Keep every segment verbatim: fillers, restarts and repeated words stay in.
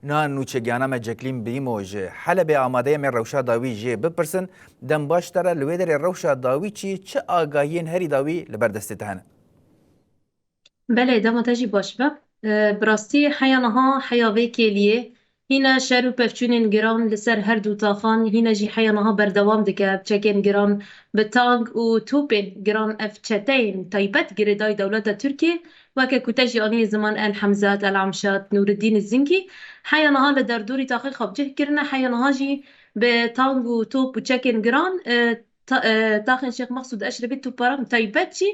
Na nûçegiyana me Ceklîn Brîmo ji Helebê amade ye, me rewşa dawî jê bipirsin. Dem baş te re, li wê derê rewşa dawî çi, çi agahiyên herî dawî li ber destê te hene? Belê, dema te jî baş be. E, bi rastî heya niha heya vê kêliyê hîne şer û pevçûnên giran li ser her du taxan hîne jî heya niha berdewam dike. Bi çekên giran, bi tang û topên giran ev çeteyên taybet girêdayî dewleta Tirkiyê, weke ku te jî anî ziman El Hemzat, El Amşat, Nûreddîn Zingî, heya niha li derdorî taxê xwe bi cih kirine, heya niha jî bi tang û top û çekên giran, e, ta-, e, taxên Şêx Mexsûd Eşrefî, toparan taybet jî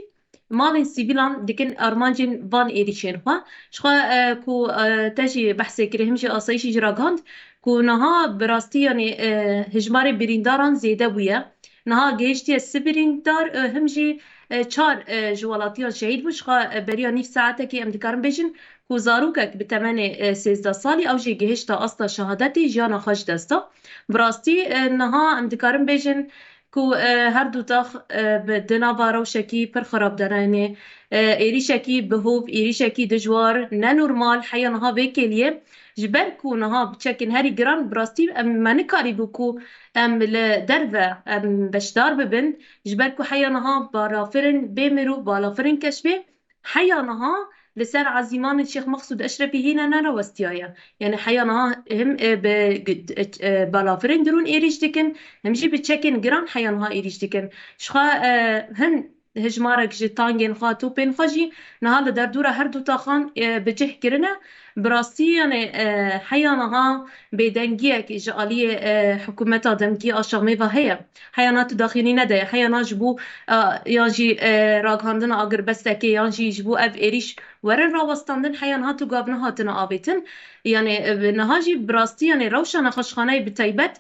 malên sivîlan dikin armancên van êrîşên xwe. Ji xwe, e, ku, e, te jî behsê kirî, him jî asayîşî jî ragihand ku niha bi rastî, yanî, e, hijmarê birîndaran zêde bûye. Niha gihiştiye sî birîndar, e, him jî, e, çar, e, ji welatiyan şehîd bû. Ji xwe, e, beriya nîv saetekê em dikarin bêjin ku zarokek bi temenê, e, sêzdeh salî ew jî gihişta asta şehadetê, jiyana xwe ji dest da. Bi rastî, e, niha em dikarin bêjin ku, e, her du tax, e, bi, di nava rewşekî pir xirab de ne. Yanî, e, êrîşekî bihov, êrîşekî dijwar, ne normal, heya niha vê kêliyê. Ji ber ku niha bi çekên herî giran, bi rastî em, me nikarîbû ku em li derve em beşdar bibin. Ji ber ku heya niha balafirên bê mirov, balafirên keşfê, heya niha li ser ezîmanên Şêx Mexsûd Eşrefî hîne nerawestiyaye. Yanî heya niha him, e, bi, e, balafirên dirûn êrîş dikin, him jî bi çekên giran heya niha êrîş dikin. Ji xwe, e, hin hijmarek ji tangên xwe, topên xwe jî niha li derdora her du taxan, e, bi cih kirine. Bi rastî, yanî, e, heya niha bêdengiyek ji aliyê, e, hikûmeta demkî a Şamê ve heye. Heya niha tu daxuyanî nede, heya niha ji bo, e, yan jî, e, ragihandina agirbestekê, yan jî ji bo ev êrîş werin rawestandin, heya niha tu gav nehatine avêtin. Yanî, e, niha jî bi rastî, yanî rewşa nexweşxaneyê bi taybet,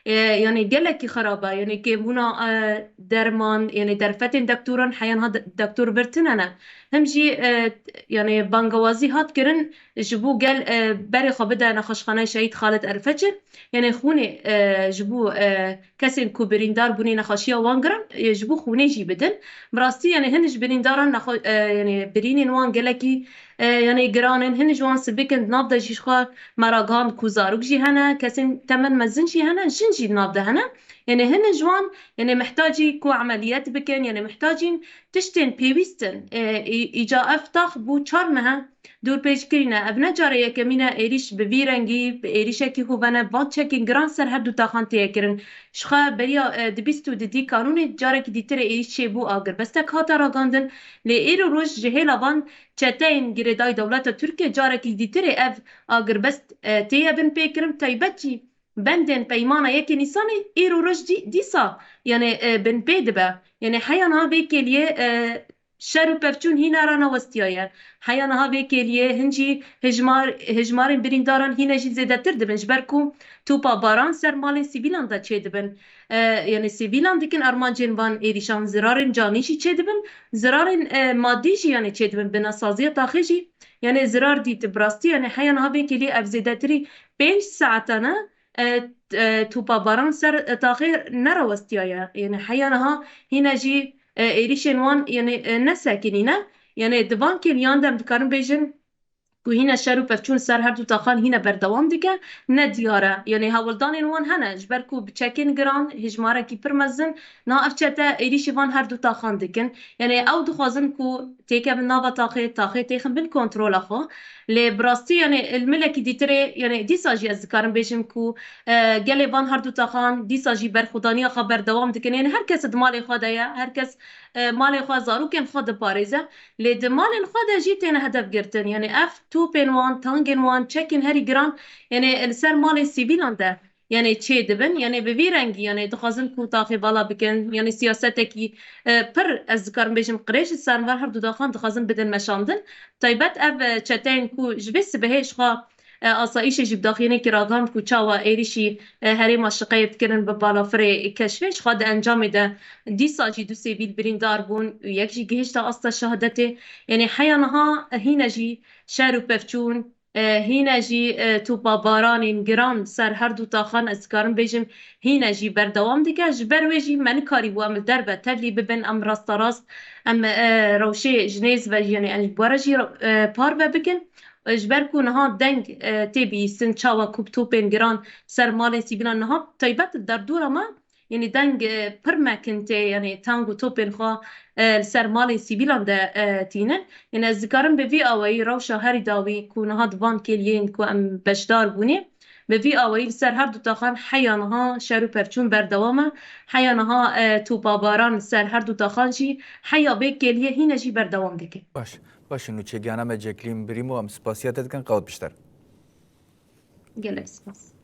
e, yanî gelekî xirab e. Yanî kêmbûna, e, derman, yanî derfetên doktoran, heya niha de-, doktor vir tune ne. Him jî, e, yanî bangewazî hat kirin ji bo gel, e, berê xwe bide nexweşxaneyê Şehîd Xalid Erfeçê. Yanî xûnê, e, ji bo, e, kesên ku birîndar bûnê nexweşiya wan giran, e, ji bo xûnê jî bidin. Bi rastî, yanî hin ji birîndaran nexwe-, e, yanî birînên wan gelekî, e, yanî giran in. Hin ji wan sibikin di nav de jî ji xwe me ragihand ku zarok jî hene, kesên temen mezin jî hene, jin jî di nav de hene. Yanî hin ji wan, yanî mihtacî ku emeliyet bikin, yanî mihtacîn tiştên pêwîst in. E, î-, îca ev tax bû çar meh e dorpêç kirîne. Ev ne cara yekemîn e êrîş bi vî rengî, bi êrîşekî hovene, van çekên giran ser her du taxan tê kirin. Ji xwe beriya, e, di bîst û didî kanûnê carekî dîtirê êrîş çêbû, agirbestek hate ragandin. Lê îro roj ji hêla van çeteyên girêdayî dewleta Tirkiye carekî dîtirê ev agirbest, e, têye binpêkirin. Taybet jî bendên peymana yekê Nîsanê îro roj dî-, dîsa, yanî, e, binpê dibe. Yanî heya niha vê kêliyê, e, şer û pevçûn hîne re newestiyaye. Heya niha vê kêliyê hin jî hijmar, hijmarên birîndaran hîne jî zêdetir dibin, ji ber ku topa baran ser malên sivîlan de çêdibin. E, yanî sivîlan dikin armancên van êrîşan, zirarên canî jî çêdibin, zirarên, e, madî jî, yanî çêdibin, binasaziya taxê jî, yanî zirar dît. Bi rastî, yanî heya niha vê kêliyê ev zêdetirî pênc saetan e, e, t-, e, topa baran ser, e, taxê nerawestiyaye. Yanî heya niha hîne jî, e, êrîşên wan, yanî, e, nesekinîne. Yanî di van kêliyan de em dikarin bêjin ku hîne şer û pevçûn ser her du taxan hîne berdewam dike, ne diyar e. Yanî hewldanên wan hene, ji ber ku bi çekên giran, hijmarekî pir mezin, niha ev çete êrîşî van her du taxan dikin. Yanî ew dixwazin ku têkevin nava taxê, taxê têxin bin kontrola xwe. Lê bi rastî, yanî, li milekî dîtirê, yanî, dîsa jî ez dikarim bêjim ku, e, gelê van her du taxan dîsa jî berxwedaniya xwe berdewam dikin. Yanî, her kes di malê xwe de ye, her kes, e, malê xwe, zarokên xwe diparêze. Lê di malên xwe de jî têne hedef girtin. Yanî, ev topên wan, tangên wan, çekên herî giran, yanî, li ser malên sivîlan de, yanî, çê dibin. Yanî, bi vî rengî, yanî, dixwazin ku taxê vala bikin. Yanî, siyasetekî, e, pir, ez dikarim bêjim, qirêj li ser van her du taxan dixwazin bidin meşandin. Taybet ev, e, çeteyên ku ji vê sibehê ji xwe, e, asayîşê jî bi daxuyaniyekî ragihand ku çawa êrîşî, e, herêma Şiqeyê dikirin bi balafirê keşfê, ji xwe di encamê de dîsa jî du sivîl birîndar bûn û yek jî gihişte asta şehadetê. Yanî heya niha, e, hîne jî şer û pevçûn, e, hîne jî, e, topa baranên giran ser her du taxan, ez dikarim bêjim, hîne jî berdewam dike. Ji ber wê jî me nikarîbû em li derve tevlî bibin, em rasterast, em, e, rewşê ji nêz ve, yanî em ji bo re jî, e, parve bikin. E, ji ber ku niha deng, e, tê bihîstin, çawa ku bi topên giran ser malên sivîlan niha taybet li derdora me, yanî deng, e, pir mekin tê, yanî tang û topên xwe, e, li ser malên sivîlan de, e, tînin. Yanî ez dikarim bi vî awayî rewşa herî dawî ku niha di van kêliyên ku em beşdar bûnê, bi vî awayî li ser her du taxan heya niha şer û pevçûn berdewam e. Heya niha, e, topabaran li ser her du taxan jî heya vê kêliyê hîne jî berdewam dike. Baş, baş e, nûçegiyana me Ceklîn Birîmo, em spasiya te dikin, qewt bişter. Gelek spas.